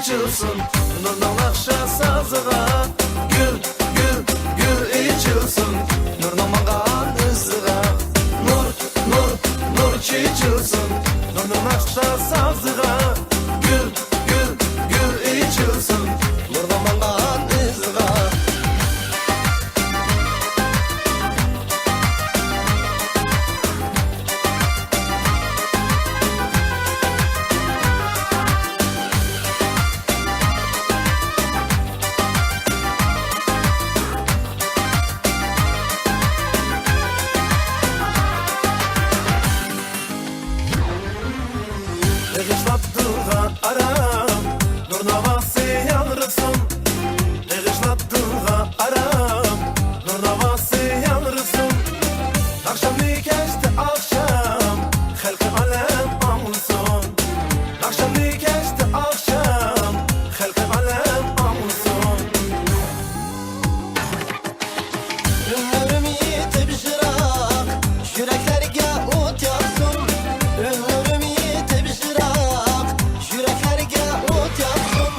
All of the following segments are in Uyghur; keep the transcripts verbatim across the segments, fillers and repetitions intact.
ئېچىلسۇن نۇرنىڭ ناخشا سازىغا، گۈل، گۈل، گۈل ئېچىلسۇن نۇرنىڭ ماڭغان ئىزىغا. نۇر، نۇر، نۇر چېچىلسۇن نۇرنىڭ ناخشا سازىغا، گۈل، گۈل، گۈل ئېچىلسۇن نۇرنىڭ ماڭغان ئىزىغا. بېغىشلاپ دىلغا ئارام، نۇر ناۋاسى ياڭرىسۇن. بېغىشلاپ دىلغا ئارام، نۇر ناۋاسى ياڭرىسۇن. ناخشامنى كەچتە ئاخشام، خەلقى ئالەم ئاڭلىسۇن. ناخشامنى كەچتە ئاخشام، خەلقى ئالەم ئاڭلىسۇن. ئۈنلىرىم يېتىپ يىراق، يۈرەكلەرگە ئوت ياغسۇن. ئۈنلىرىم يېتىپ يىراق، يۈرەكلەرگە ئوت ياغسۇن.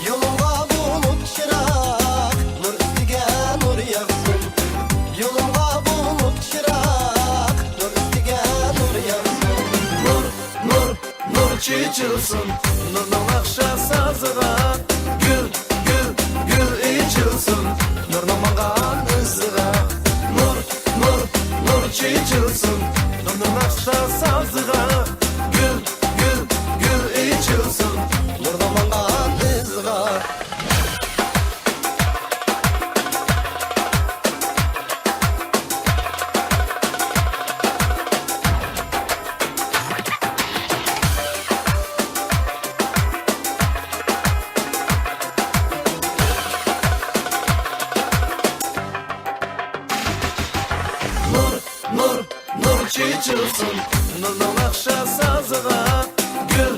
يولۇمغا بولۇپ چىراغ، نۇر ئۈستىگە نۇر ياغسۇن. يولۇمغا بولۇپ چىراغ، نۇر ئۈستىگە نۇر ياغسۇن. نۇر، نۇر، نۇر چېچىلسۇن نۇرنىڭ ناخشا سازىغا. گۈل، گۈل، گۈل ئېچىلسۇن نۇرنىڭ ماڭغان ئىزىغا. نۇر، نۇر، نۇر چېچىلسۇن نۇرنىڭ ناخشا سازىغا. گۈل، گۈل، گۈل ئېچىلسۇن نۇرنىڭ ماڭغان ئىزىغا. نۇر، نۇر، نۇر چېچىلسۇن نۇرنىڭ ناخشا سازىغا. گۈل،